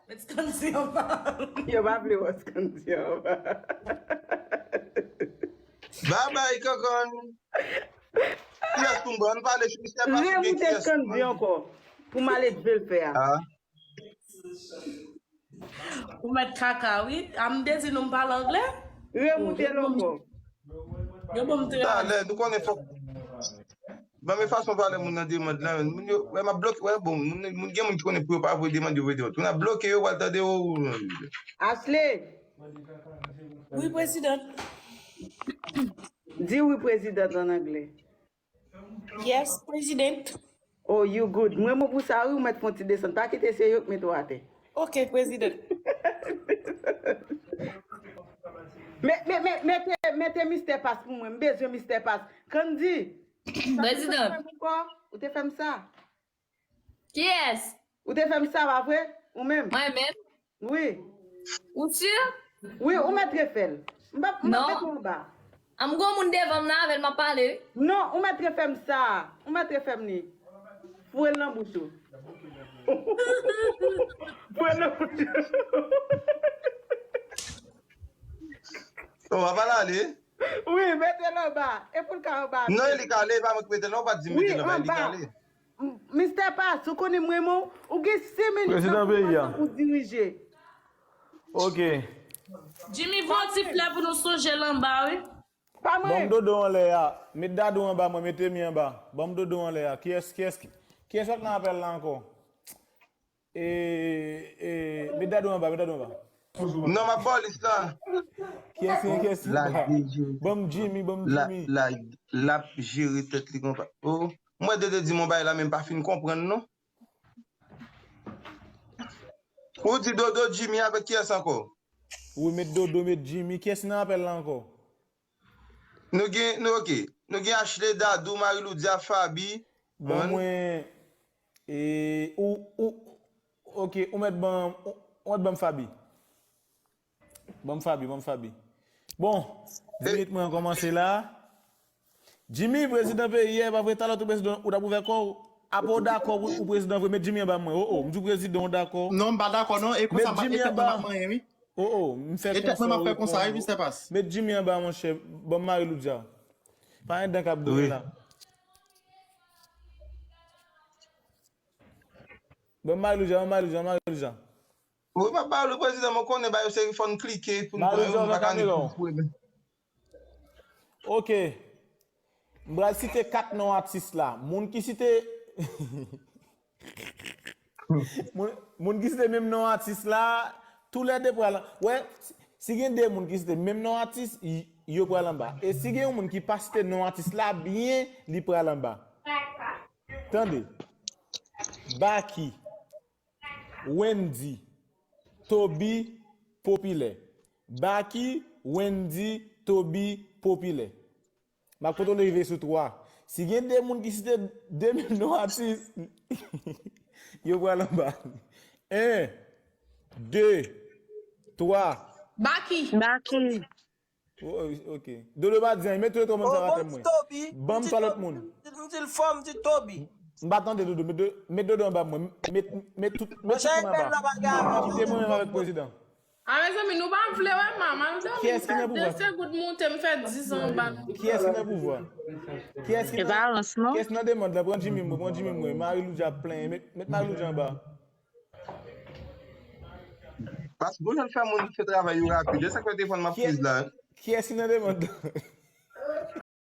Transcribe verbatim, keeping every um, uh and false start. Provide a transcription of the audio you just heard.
Met Scandy anba. Yo pa vle wè Scandy anba. Babay kankan. Kiyès pou m ban pale sou Mister Pass oubyen Remoute kiyès? Scandy ankò. Pou m ale vle l fè a. Ah. Ou met kaka, wi. A m te di nou m pale anglè. Remoute l ankò. Yo bon m te Talè, nou konnen fòk. Ban men fason pale moun nan demand lan. Moun yo, wè, m ap bloke, wè, bon, moun, moun gen moun ki konnen pou yo pa voye demand, yo voye demand. Moun ap bloke yo, pral tande yo. Ashley, Wi, prezidan. Di wi, prezidan, an anglè. Yes, president. Oh, you good. Mwen, mwen pou sa, wi, ou mèt fè yon ti desann. Pa kite se yo k mete w atè. Ok, prezidan. Me, me, me, mete, mete Mister Pass pou mwen. M bezwen Mister Pass. Candy, Prezidan. Ou te fè m sa. Kiyès? Ou te fè m sa, pa vre? Ou menm? Mwen menm? Wi. Ou si? Wi, ou mèt refè l. M pa m pa Non. mete w anba. An m gon moun devan m nan avè l m ap pale. Non, ou mèt refè m sa. Ou mèt refè m li. Foure l nan bouch ou. Foure l nan bouch ou. Bon, w ap al ale? Wi, mete l anba. E pou l ka anba. Non, li kale, pa mwen ki mete l, non, ou pa t di m Wi, mete l anba, li anba. Kale. M- Mister Pass, ou konnen mwen, mwen, ou gen senk minit Prezidan nan peyi a. Pou dirije. Ok. Jimmy, voye ti flè pou nou sonje l anba, wi. Pa Ban m mwen. Dodo anlè a. Met Dadou anba mwen, mete mi anba. Ban m Dodo anlè a. Kiyès, kiyès, kiyès wè k nan apèl la ankò? E, e, met Dadou anba, met Dadou anba. Non, m ap ba w lis la. Kiyès, kiyès? Lage Jimmy. Ban m Jimmy, ban m La, Jimmy. la, l ap jere tèt li konpa. Oh, mwen Dodo di m yon bagay la, men m pa fin konprann, non. Ou di Dodo, Jimmy avèk kiyès ankò? Wi, met Dodo, met Jimmy. Kiyès nan apèl la ankò? Nou gen, nou, ok. Nou gen Ashley, Dadou, Marie Loudia, Faby. Ban Bon. Mwen, e, ou, ou, ok, ou mèt ban, ou, ou mèt ban m Faby. Ban m Faby, ban m Faby. Bon, dis minit mwen an kòmanse la. Jimmy, prezidan peyi a, e pa vre, talè tou prezidan, ou t ap ouvè kò w. Apre w dakò, ou, ou prezidan vre, met Jimmy anba mwen. Oh, oh, m di w prezidan, ou dakò. Non, m pa dakò, non. E konsa, Met Jimmy e tèt mwen anba. M ap manyen, wi. Oh, oh, m fè E tèt mwen, m ap fè konsa, wi, Mister Pass. Met Jimmy anba, monchè. Ban m Marie Loudia. Pa gen dan k ap boure Wi. la. Ban m Marie Loudia, ban m Marie Loudia, ban m Marie Loudia. Wi, m ap ba w le prezidan, mwen konnen ba yo se fò n klike pou n Marie pran yo, Loudia, m pa ka kamera w. ni pou pran. Ok. M pral site kat non atis la. Moun ki site moun, moun ki site menm non atis la, toulède pral. Wè, si, si gen de moun ki site menm non atis, y- yo pral anba. E si gen yon moun ki pa site non atis la byen, li pral anba. Tande. Baky, Wendy, Toby, Popilè. Baky, Wendy, Toby, Popilè. M ap kontwole rive sou twa. Si gen de moun ki site de menm non atis, yo pral anba. En, de, twa. Baky. Baky. Oh, oh, ok. Dodo pa di anyen, met tou etwa moun sa atè mwen. Toby. Ban m twa lòt moun. M di l fò, m di Toby. M pa tande Dodo, met, do- met Dodo anba mwen. Met, met tout, met tout Monchè, moun anba. la bagay. Kite mwen menm avèk prezidan. A, mezanmi, nou pa vle wè manman. M Kiyès ki nan pouvwa? De segonn moute, m fè dis an anba. Kiyès ki nan pouvwa? Kiyès ki E nan, balans, non? Kiyès nan demand la? Pran Jimmy, mwen, pran Jimmy, mwen. Marie Loudia ap plenyen. Met, met Marie Loudia anba. Paske bon jan fè moun fè travay yo rapid. E sa k fè telefòn m ap Kiyès, friz la. Kiyès ki nan demand la?